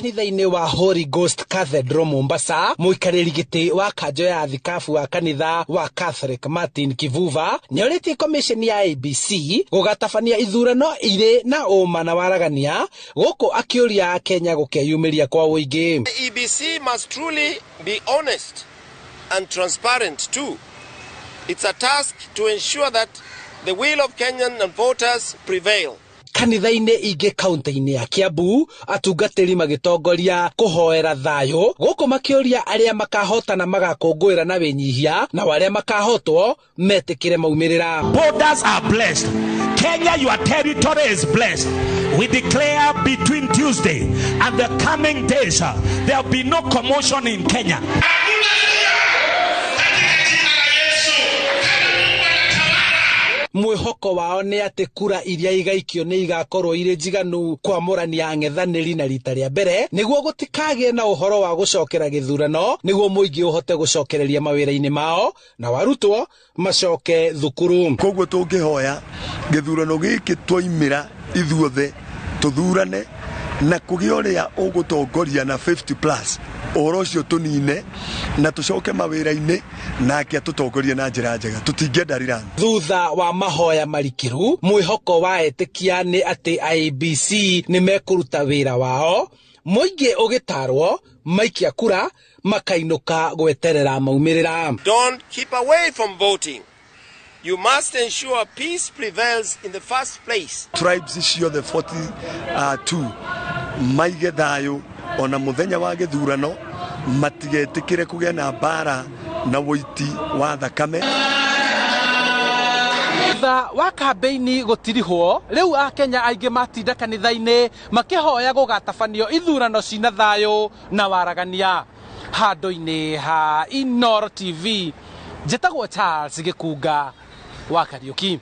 Kanitha-inĩ wa Holy Ghost Cathedral Mombasa, mũikarĩri gĩtĩ wa kanjo ya thikabu wa kanitha wa Catholic Martin Kivuva nĩorĩtie commission ya IEBC gũgatabania ithurano irĩ na ũma na waragania, gũkũ akĩũria Akenya gũkeyumĩria kwa ũingĩ. The IEBC must truly be honest and transparent too. It's a task to ensure that the will of Kenyan voters prevail. Kanitha-inĩ ingĩ kaunti-inĩ ya Kiambu, atungatĩri magĩtongoria kũhoera thayũ, gũkũ makĩũria arĩa makahotana magakũngũĩra na wĩnyihia, nao arĩa makahotwo metĩkĩre maumĩrĩra. Borders are blessed. Kenya, your territory is blessed. We declare between Tuesday and the coming days, there will be no commotion in Kenya. Mwĩhoko wao nĩ atĩ kura iria igaikio nĩ igakorwo irĩ njiganu kwamũrania ang'ethanĩri na rita rĩa mbere, nĩguo gũtikagĩe na ũhoro wa gũcokera gĩthurano, nĩguo mũingĩ ũhote gũcokereria mawĩra-inĩ mao na warutwo macoke thukuru. Koguo tũngĩhoya gĩthurano gĩkĩ twaimĩra ithuothe tũthurane na kũgĩa ũrĩa ũgũtongoria na 50 plus, ũhoro ũcio tũnine na tũcoke mawĩra-inĩ nake atũtongorie na njĩra njega, tũtingĩenda rirani. Thutha wa mahoya marikĩru, mwĩhoko wa etĩkia nĩ atĩ IEBC nĩ mekũruta wĩra wao, mũingĩ ũgĩtarwo maikia kura makainũka gweterera maumĩrĩra. Don't keep away from voting. You must ensure peace prevails in the first place. Tribes ciothe 42 maige thayũ ona mũthenya wa gĩthurano, matigetĩkĩre kũgĩa na mbara na ũiti wa thakame. Thutha wa kambeini gũtirihwo, rĩu Akenya aingĩ matinda kanitha-inĩ makĩhoya gũgatabanio ithurano cina thayũ na waragania. Handũ-inĩ ha Inooro TV, njĩtagwo Charles Gĩkunga wa Kariũki.